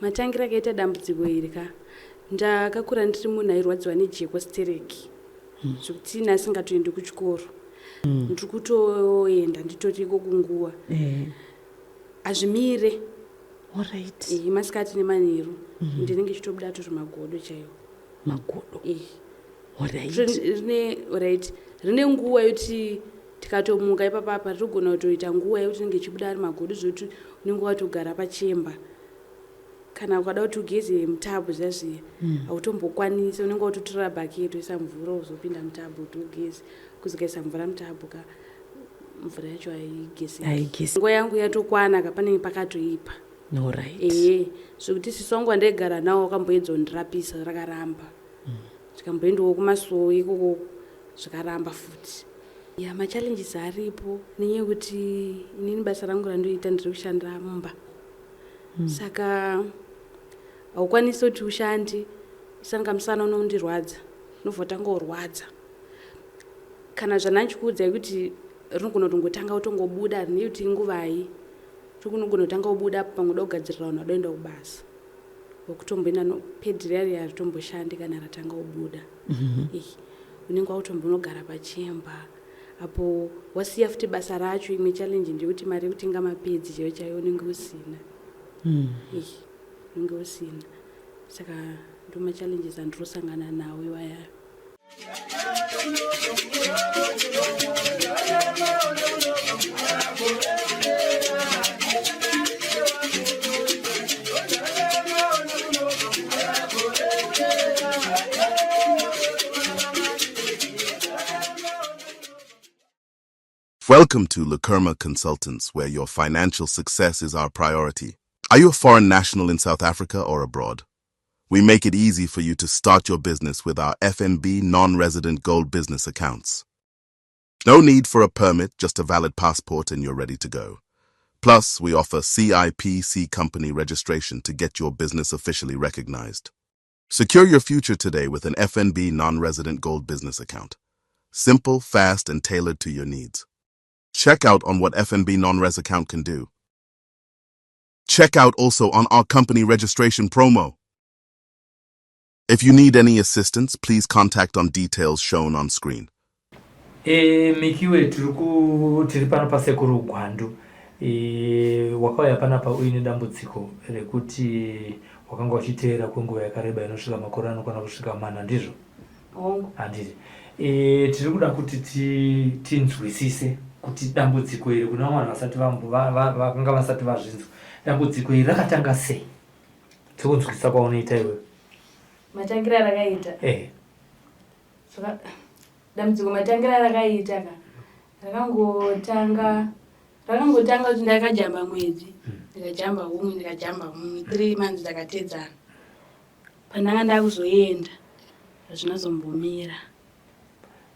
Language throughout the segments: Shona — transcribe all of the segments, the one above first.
Matangira akaita dambudziko iri ka, ndakakura ndiri munhu airwadziwa nejeko stereki zvekuti ini asingatoendi kuchikoro. Ndiri kutoenda nditoriko kunguva. Hazvimire. Alright. Masikati nemanheru ndinenge ndichitobuda atori magodo chaiwo. Magodo. Alright. Rine right rine nguva yekuti tikatomuka ipapapa rinogona kutoita nguva yekuti inenge ichibuda ari magodo zvekuti unenge watogara pachemba. Kana ukada kuti ugeze mutabhu zviya zviya hautombokwanisi, unenge watotora bhaketi woisa mvura wozopinda mutabhu kuti ugeze. Kuzokaisa mvura mutabhu ka mvura yacho haigezeki. Haigezeki. Nguva yangu yatokwana ka panenge pakatoipa. Alright. Ehe, zvekuti sisi wangu wandaigara nawo wakamboedza kundirapisa rakaramba. Tikamboendawo kumasowe ikoko zvikaramba futi. Ya machallenges aripo nenyaya yekuti inini basa rangu randoita ndiri kushanda mumba. Saka haukwanisi kuti ushande sanga musana unondirwadza unobva watanga kurwadza. Kana zvandanchikuudzai kuti rinogona kutongotanga kutongobuda harinei kuti inguvai. Rinogona kutanga kubuda apo pamwe uda kugadzirira vanhu vada kuenda kubasa. Wakutomboenda no pad riya riya haritomboshandi kana ratanga kubuda. Unenge wakutombonogara pachemba apo wasiya futi basa racho. Imwe challenge ndeyekuti mari yekutenga mapedzi chaiyo chaiyo unenge usina. Unenge usina. Saka ndo machallenges andirosangana nawo iwaya. Welcome to Lakerma Consultants, where your financial success is our priority. Are you a foreign national in South Africa or abroad? We make it easy for you to start your business with our FNB non-resident gold business accounts. No need for a permit, just a valid passport and you're ready to go. Plus, we offer CIPC company registration to get your business officially recognized. Secure your future today with an FNB non-resident gold business account. Simple, fast, and tailored to your needs. Check out on what FNB non-res account can do. Check out also on our company registration promo. If you need any assistance, please contact on details shown on screen. Mikiwe, tiri pano paSekuru Gwandu. Wakauya panapa uine dambudziko rekuti wakanga uchiteera kwenguva yakareba inosvika makore anokwana kusvika 4, ndizvo? Hongu. Handiti? Tiri kuda kuti tinzwisise kuti dambudziko iri, kuna vanhu vasati vakanga vasati vazvinzwa, dambudziko iri rakatanga sei? Sekunzwisisa kwaunoita iwewe. Matangira rakaita. Dambudziko matangira rakaita ka. Rakangotanga kuti ndakajamba mwedzi, ndikajamba umwe, ndikajamba umwe, 3 months ndakatedzana. Pandanga ndakuzoenda hazvina zombomira.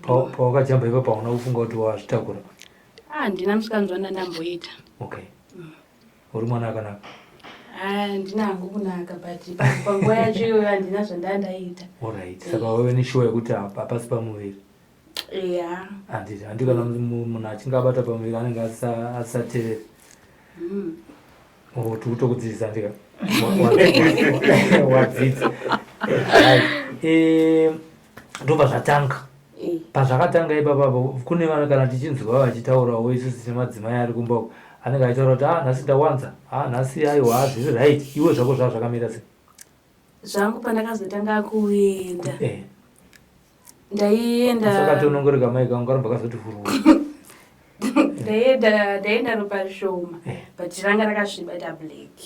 Pawakajamba ipapo hauna kufunga kuti wazvitakura? Handina musikanzwa ndandamboita. Okay. Uri mwana akanaka? Handina hangu kunaka, but panguva yacho iyoyo handina zvandandaita. Alright. Saka wave neshuwa yekuti hapasi pamuviri? Ya. Handiti handi kana munhu achinge abata pamuviri anenge asisateereri. Oh, tiri kutokudzidzisa ndika wadzidza. Right. Ndobva zvatanga. Pazvakatanga ipapapo kune vanhu kana tichinzwa vachitaurawo isusu semadzimai ari kumba uko anenge achitaura kuti nhasi ndawanza, nhasi aiwa zviri right. Iwe zvako zvava zvakamira sei? Zvangu pandakazotanga kuenda. Ndaienda. Saka tonongoreka mai kangu kanobva kazoti furu. Ndaienda ropa rishoma, but ranga rakasviba ita black.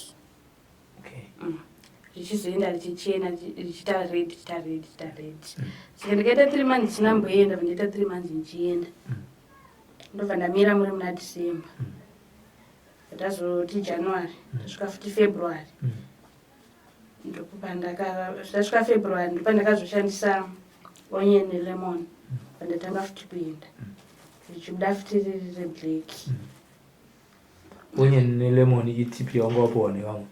Richizoenda richichena, richiita red, richiita red, richiita red. Saka ndikaita 3 months ndichinamboenda, pandaita 3 months ndichienda. Ndobva ndamira muri muna December. Ndazoti January, ndasvika futi February. Ndasvika February ndopandakazoshandisa onion nelemon. Pandatanga futi kuenda. Richibuda futi riri reblack. Onion nelemon itip yawanga wapiwa nevamwe?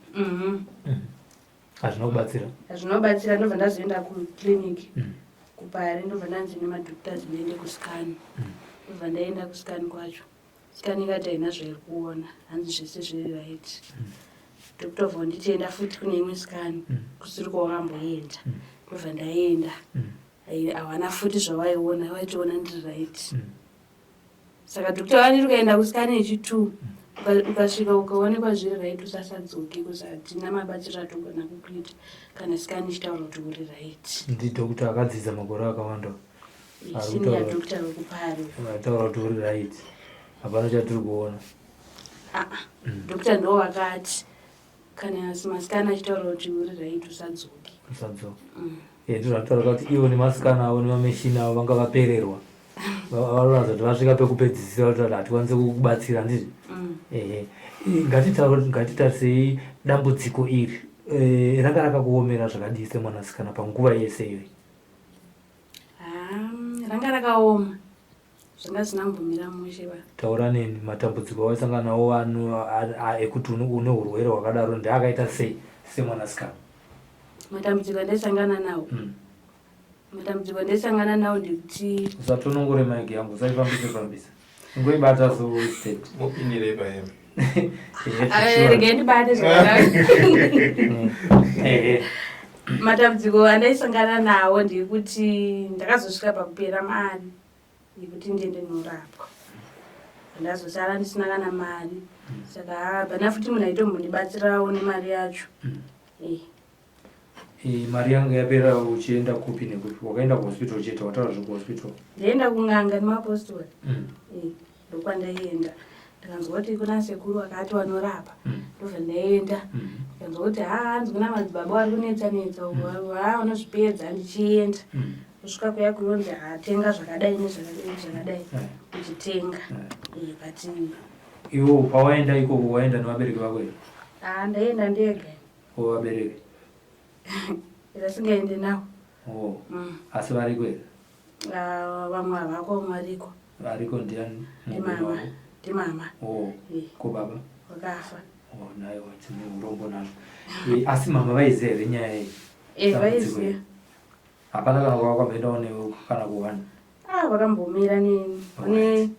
Hazvina kubatsira? Hazvinobatsira. Ndobva ndazoenda kuclinic kuPari, ndobva ndanzi nemadoctors ndiende kuscan. Ndobva ndaenda kuscan kwacho. Scan ikati haina zvairi kuona, hanzi zvese zviri right. Doctor obva wanditi enda futi kune imwe scan kusiri kwawakamboenda. Ndobva ndaenda. Hawana futi zvavaiona, vaitoona ndiri right. Saka doctor vaniti ukaenda kuscan yechi2, ukasvika ukaonekwa zviri right, usasadzoke, kuzi hatina mabatsiro atogona kukuita kana scan ichitaura kuti uri right. Ndidoctor akadzidza makore akawanda. Senior doctor wekuPari. Ataura kuti uri right, hapana chatiri kuona. Aa, doctor ndo vakati kana mascan achitaura kuti uri right, usadzoke. Usadzoka. Ndozvanotaura kuti ivo nemascan avo nemameshini avo vanga vapererwa. Vanoratidza kuti vasvika pekupedzisira kuti hatikwanisi kukubatsira, handizvo? Ehe. Ngatitarisei dambudziko iri. Ranga rakakuomera zvakadii semwanasikana panguva yese iyoyi? Ah, ranga rakaoma, zvanga zvisina kumbomira mushe ba. Taura neni, matambudziko awaisangana nawo ekuti une urwere hwakadaro ndeakaita sei semwanasikana? Matambudziko andaisangana nawo, matambudziko andaisangana nawo ndekuti Usatonongore mic yangu, usaifambise fambisa, ingoibata so steady. Mupinirei pahembe. Regai ndibate zvakanaka. Ehe. Matambudziko andaisangana nawo ndekuti ndakazosvika pakupera mari yekuti ndiende norapwa. Ndazosara ndisina kana mari, saka hapana futi munhu aitombondibatsirawo nemari yacho. Mari yanga yapera uchienda kupi nekupi? Wakaenda kuhospital chete? Wataura zvekuhospital. Ndaenda kun'anga nemapostori. Ndokwandaienda. Ndikanzwa kuti kuna sekuru akati vanorapa, ndobva ndaenda. Ndikanzwa kuti ha, hanzi kuna madzibaba vari kunetsa netsa, ha, unozvipedza. Ndichienda, kusvika kuya kuyonzi hatenga zvakadai nezvakadai zvakadai, uchitenga. But Iwo pawaenda ikoko waenda nevabereki vako here? Ha, ndaenda ndega. O, vabereki? Ndasingaende nawo. O, asi variko here? Ah, vamwe havako, vamwe variko. Variko ndiani? Ndimama, ndimama. O. Ko baba? Vakafa. O, naiwa, tine urombo nazvo. Asi mama vaiziva here nyaya iyi? Vaiziva. Iri? Hapana kana kwavakamboendawo newe kana kuhwani? Ah, vakambomira neni une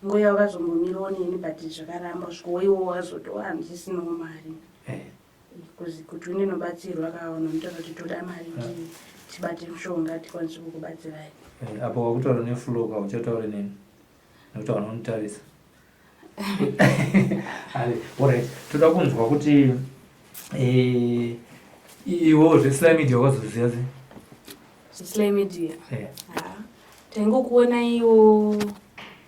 nguva yavakazombomirawo neni, but zvakaramba kusvika iwo wazoti handisinawo mari. Kuti unenobatsirwa kaona unotaura kuti toda mari kuti tibate mushonga tikwanise kukubatsirai. Apo wakutaura neflow ka, uchataure neni nekuti vanonitarisa. Alright, toda kunzwa kuti iwo zveSly Media wakazoziva sei? ZveSly Media? Taingokuona iwo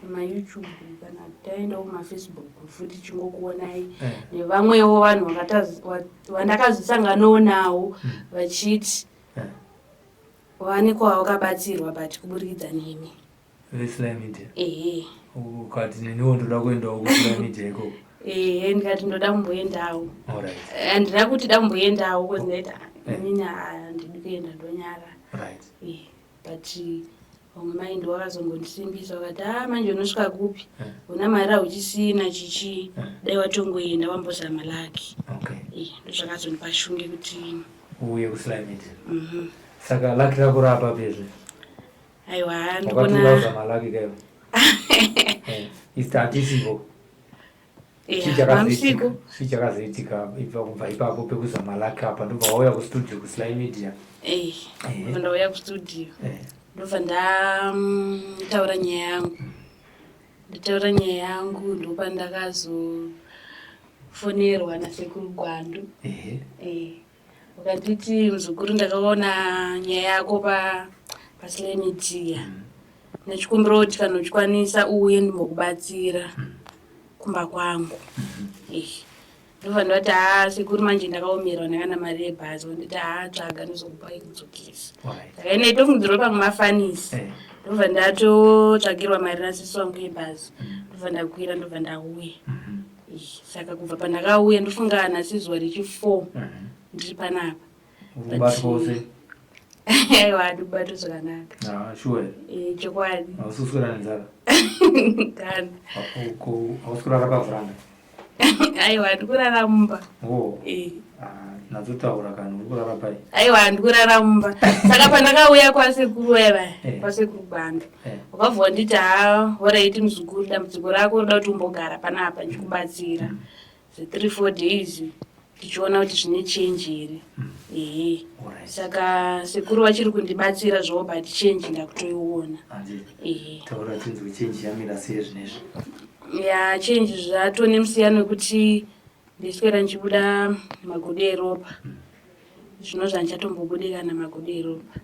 pamaYouTube, kana taendawo kumaFacebook futi tichingokuonai, nevamwewo vanhu vandakazosanganawo nawo vachiti wanikwa wakabatsirwa but kuburikidza nemi. VeSly Media? Ehe. Ukati neniwo ndoda kuendawo kuSly Media ikoko? Ehe, ndikati ndoda kumboendawo. Alright. Handina kuti da kumboendawo cause ndaiti, "Ah, inini handidi kuenda, ndonyara." But vamwe mai ndo vakazongondisimbisa, vakati, "A, manje unosvika kupi? Una mari hauchisina chichi, dai watongoenda wambozama luck." Ndozvakazondipa shunge kuti uuye kuSly Media. Saka luck rako raapapezve? Aiwa. Wakati Ndikuona unazama luck kaivo hatisivo. Mamusiku. Chii chakazoitika kubva ipapo pekuzama luck apa, ndobva wauya kustudio kuSly Media? Ndobva ndauya kustudio, ndobva ndataura nyaya yangu. Ndataura nyaya yangu, ndopandakazofonerwa nasekuru Gwandu. Wakanditi, "Muzukuru, ndakaona nyaya yako paSly Media, nechikumbiro kuti kana uchikwanisa uuye ndimbokubatsira kumba kwangu." Ndobva ndati, "Haa sekuru, manje ndakaomerwa ndakana mari yebhazi." Nditi, "Haa, tsvaga, ndizokupa yekudzokesa." Saka ine itofungidzirwa pamwe mafanisi. Ndobva ndatotsvagirwa mari nasisi wangu yebhazi, ndobva ndakwira, ndobva ndauya. Saka kubva pandakauya, ndofunga nhasi zuva rechi4 ndiri panapa. Ukubatwa sei? Aiwa, handikubatwa zvakanaka. Ah, sure? Chokwadi. Hausi kuswera nenzara? Kana. Hausi kurara pavhuranda? Aiwa, ndikurara mumba. Oh. Ah, nadzotaura kana uri kurara pai. Aiwa, ndikurara mumba. Saka pandakauya kwasekuru vaya, kwasekuru Gwando, wakabva wanditi, "Ha, alright muzukuru, dambudziko rako roda kuti umbogara panapa ndichikubatsira ze 3 4 days." Tichiona kuti zvine change here. Ehe. Saka sekuru vachiri kundibatsira zvavo, but change ndakutoiona. Ehe. Taura tinzwe, change yamira sei zvinezvi? Ya, change zvatone musiyano wekuti ndiswera ndichibuda magodo eropa. Zvino zvandichatombobude kana magodo eropa,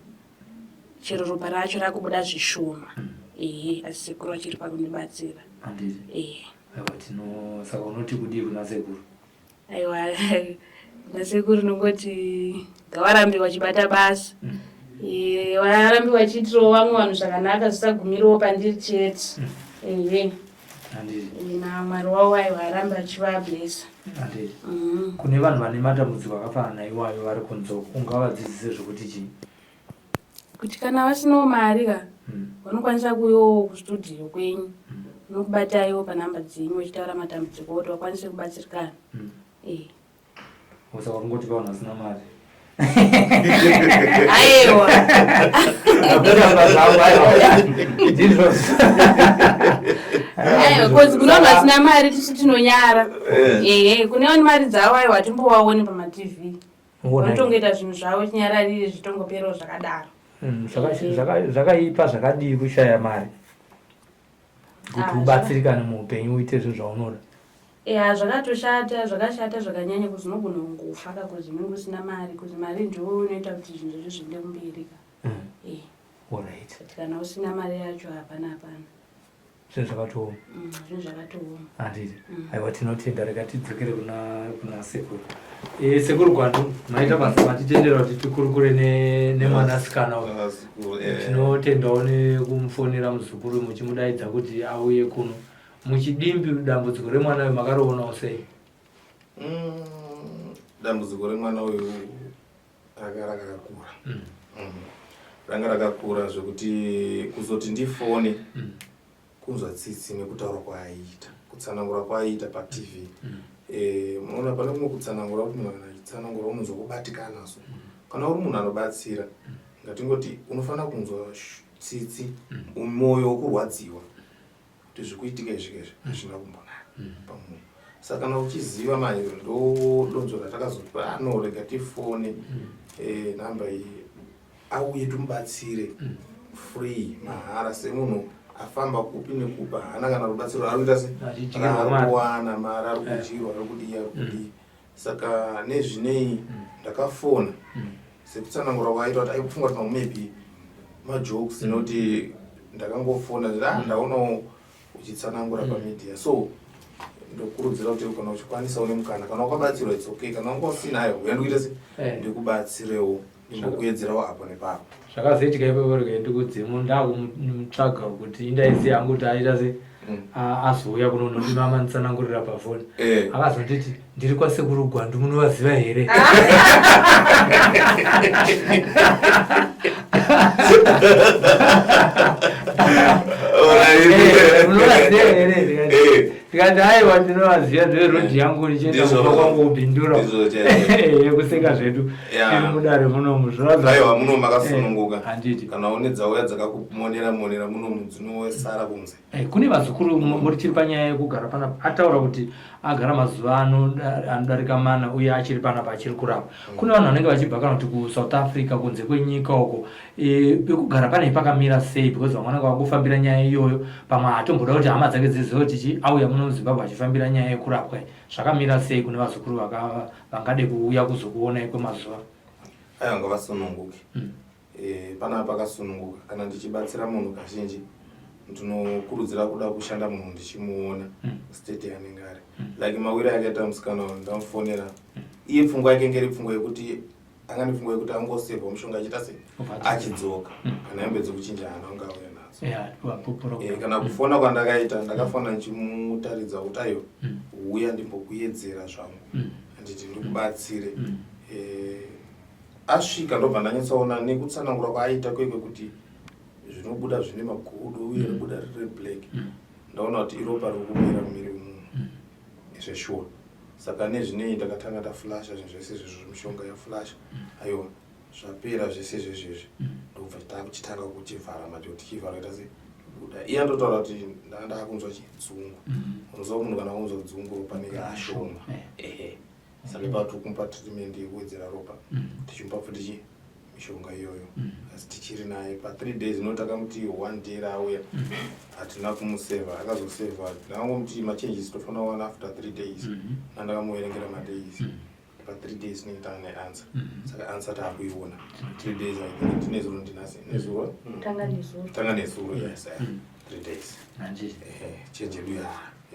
chero ropa racho rakubuda zvishoma. Ehe, asi sekuru vachiri pakundibatsira. Handiti? Ehe. Aiwa, tino saka unoti kudii kuna sekuru? Aiwa, nasekuru nongoti ngavarambe vachibata basa. Varambe vachiitirawo vamwe vanhu zvakanaka, zvisagumirawo pandiri chete. Ehe. Handiti? Namwari wavo, aiwa, arambe achivablesa. Handiti? Kune vanhu vane matambudziko akafanana naiwayo vari kunze uko, ungavadzidzise zvokuti chii? Kuti kana vasinawo mari ka, vanokwanisa kuuyawo kustudio kwenyu, nokubataiwo panhamba dzenyu vachitaura matambudziko kuti vakwanise kubatsirikana. Saka kungoti vanhu vasina mari? Aiwa. Ndakutamba zvangu, aiwa, ndizvo. Aiwa, cause kune vanhu vasina mari tisu tinonyara. Ehe, kune vane mari dzavo, aiwa, hatimbovaoni pamaTV. Vanotongoita zvinhu zvavo chinyararire, zvitongoperawo zvakadaro. Zvakaipa zvakadii kushaya mari kuti Ah, ubatsirikane muupenyu, uite zvinhu zvaunoda? Ya, zvakatoshata, zvakashata zvakanyanya, kuzi unogona kungofa ka, kuzi unenge usina mari, kuzi mari ndo inoita kuti zvinhu zvacho zviende kumberi ka. Alright. But kana usina mari yacho, hapana, hapana. Zvinhu zvakatooma. Zvinhu zvakatooma. Handiti? Aiwa, tinotenda. Rega tidzokere kuna sekuru. Sekuru Gwandu, maita basa matitendera kuti tikurukure nemwanasikana uyu. Vazukuru, Tinotendawo nekumufonera muzukuru muchimudaidza kuti auye kuno. Muchidimbi, dambudziko remwana uyu makarionawo sei? Dambudziko remwana uyu ranga rakakura. Ranga rakakura zvekuti kuzoti ndifone, kunzwa tsitsi nekutaura kwaaiita, kutsanangura kwaaiita paTV. Munoona pane kumwe kutsanangura kuti munhu kana achitsanangura unonzwa kubatikana. So kana uri munhu anobatsira, ngatingoti unofanira kunzwa tsitsi, mwoyo wokurwadziwa kuti zvikuitika izvi izvi hazvina kumbonaka pamunhu. Saka kana uchiziva manje, ndo donzvo ratakazoti ano, rega tifone namba iyi, auye timubatsire free, mahara, semunhu afamba kupi nekupa, haana kana rubatsiro ari kuita se Achidyirwa mari. Kuwana mari, ari kudyirwa, ari kudii, ari kudii. Saka nezvinei ndakafona, sekutsanangura kwaita kuti aifunga kuti maybe majokes, nekuti ndakangofona nditi, "Ah, ndaonawo uchitsanangura pamedia, so ndokurudzira kuti kana uchikwanisa, une mukana, kana wakabatsirwa, it's okay, kana wanga usina, aiwa, uya ndikuita se ndikubatsirewo, ndimbokuedzerawo apo nepapo." Zvakazoitika ipapo, rega ndikudzemo, ndakumutsvaga kuti indaiziya hangu kuti aita se azouya kuno nondimama nditsanangurira pafoni. Akazonditi, "Ndiri kwasekuru Gwandu, munovaziva here?" "Munovaziva here?" Ndikati, "Aiwa, ndinovaziva, ndoerodhi yangu, ndichienda Ndizvo. kumba kwangu kubhindura." Ndizvo chaizvo. Kuseka zvedu tiri mudare munomu, zvinoratidza Aiwa, muno makasununguka. Handiti? Kana une dzauya dzakakumonera monera munomu, dzinosara kunze. Kune vazukuru muri tiri panyaya yekugara panapa. Ataura kuti agara mazuva anodarika 4 uye achiri panapa, achiri kurapa. Kune vanhu vanenge vachibva kana kuti kuSouth Africa, kunze kwenyika uko, pekugara panei pakamira sei? Because vamwe vanenge vangofambira nyaya iyoyo, pamwe haatomboda kuti hama dzake dzizive kuti chi auya muno muZimbabwe achifambira nyaya yekurapwa iyi. Zvakamira sei kune vazukuru vangade kuuya kuzokuonai kwemazuva? Aiwa, ngavasununguke. Panapa pakasununguka. Kana ndichibatsira munhu, kazhinji ndinokurudzira kuda kushanda munhu ndichimuona state yaanenge ari, like mawiri akaita musikana uyu. Ndamufonera iye, pfungwa yake ngeri pfungwa yekuti anga nepfungwa yekuti angosevha mushonga, achiita se Obva adzoka. Achidzoka kana hembe dzekuchinja haana kunge auya nadzo. Yeah, vapupura. Kana kufona kwandakaita, ndakafona ndichimutaridza kuti aiwa, uya ndimbokuedzera zvangu, handiti, ndikubatsire. Asvika, ndobva ndanyatsoona nekutsanangura kwaaita kwekwe kuti zvinobuda zvine magodo uye rinobuda riri black. Ndaona kuti iropa riri kupera mumiri wemunhu zveshuwa. Saka nezvinei ndakatanga ndaflasha zvinhu zvese izvezvo, mishonga yaflasha, aiwa, zvapera zvese izvezvezvi. Ndobva takuchitanga kuchivhara manje, kuti chivhara ita sei, buda. Iye andotaura kuti ndanga ndakunzwa chidzungu. Unoziva munhu kana unzwa dzungu, ropa nenge ashoma. Ehe. Saka ipapo tiri kumupa treatment yekuwedzera ropa, tichimupa futi chi mishonga iyoyo, asi tichiri naye pa3 days. No, takamuti one day rauya hatina kumusevha, akazosevha. Ndakangomuti machanges tofanira kuwana after 3 days. Nandakamuverengera madays, pa3 days tinenge taane answer. Saka answer taakuiona 3 days, I think tinezuro, ndinasi nezuro. Tanga nezuro. Tanga nezuro, yes, 3 days. Handiti. Change yedu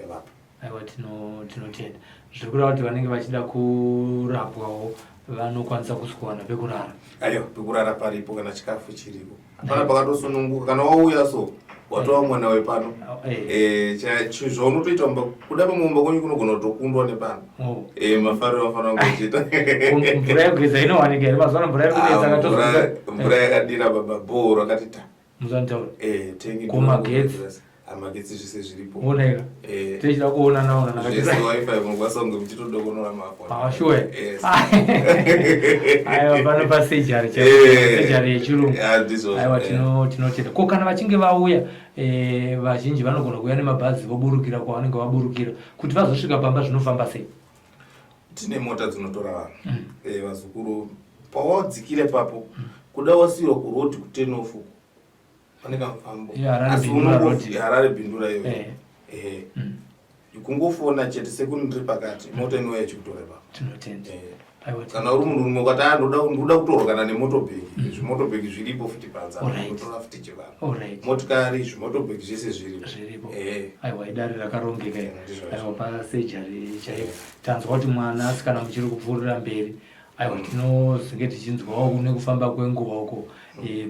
yavapo. Aiwa, tinotenda. Zviri kureva kuti vanenge vachida kurapwawo vanokwanisa kusvikowana pekurara? Aiwa, pekurara paripo, kana chikafu chiripo. Hapana pakatosununguka. Kana wauya so, watova mwana wepano. Zvaunotoita mumba, kuda pamwe mumba kwenyu kunogona kutokundwa nepano. Mafariro afanira kunge uchiita. Mvura yekugeza inowanika here? Mazuva ano mvura iri kunetsa. Mvura yakadira baba, bhoro rakati ta. Muzanitaura. Tengi. Kumagetsi? Magetsi, zvese zviripo. Onaika. Tichida kuona naona. Zvese, WiFi, munokwanisa kunge muchitodokonora mafoni. Ah, sure. Yes. Aiwa, pano pasurgery, surgery yechirungu. Yeah, ndizvozvo. Aiwa, tinotenda. Ko kana vachinge vauya, vazhinji vanogona kuuya nemabhazi voburukira kwavanenge vaburukira, kuti vazosvika pamba zvinofamba sei? Tine mota dzinotora vanhu. Vazukuru, pawadzikire papo, kuda wasiyiwa kurodi kuturn off uko pane kamufambo. Yeah, Harare Asi Bindura road. Harare Bindura iyoyo. Ehe, kungofona chete, sekuti ndiri pakati, mota inouya ichikutora ipapo. Tinotenda. Aiwa. Kana uri munhu rumwe ukati, "Ah, ndoda kutorwa kana nemotobhegi," zvimotobhegi zviripo futi panze. Unotora futi chivanhu. Motikari, zvimotobhegi, zvese zviripo. Zviripo. Ehe. Aiwa, idare rakarongeka iri. Ndizvozvo. Aiwa, pasurgery chaipo tanzwa kuti mwana asikana muchiri kupfuurira mberi. Aiwa, tinozenge tichinzwawo nekufamba kwenguva uko,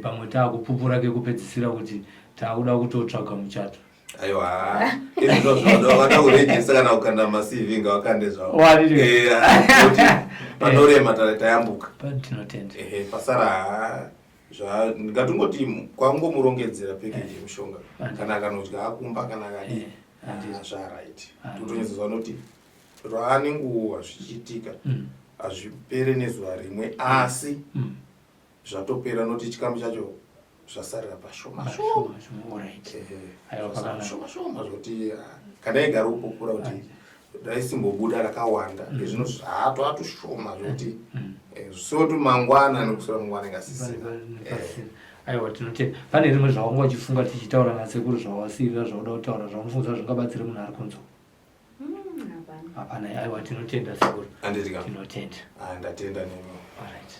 pamwe taakupupura kekupedzisira kuti taakuda kutotsvaga muchato. Aiwa, izvozvo zvinoda vakada kurejista kana kukanda maCV, ngavakande zvavo. Wadini? Kuti panorema tayambuka. Tinotenda. Ehe, pasara ngatingoti kwangomurongedzera package yemushonga, kana akanodya akumba, kana akadii. Zvaright. Totonyatsoziva noti rwaane nguva zvichiitika, hazvipere nezuva rimwe, asi zvatopera noti chikamu chacho zvasarira pashoma shoma. Shoma shoma, alright. Aiwa, Zvasara pakanaka. shoma shoma, zvokuti kana igara upupura kuti raisimbobuda rakawanda, zvino zvato atoshoma zvokuti soti mangwana nekusura mangwana ingasisina. Pasina. Aiwa, tinotenda. Pane rimwe zvawanga uchifunga tichitaura nasekuru, zvawasirira, zvauda kutaura, zvaunofunga zvingabatsire munhu ari kunzwa? Hapana. Hapana. Aiwa, tinotenda, sekuru. Handitika. Tinotenda. Ndatenda nemi. Alright.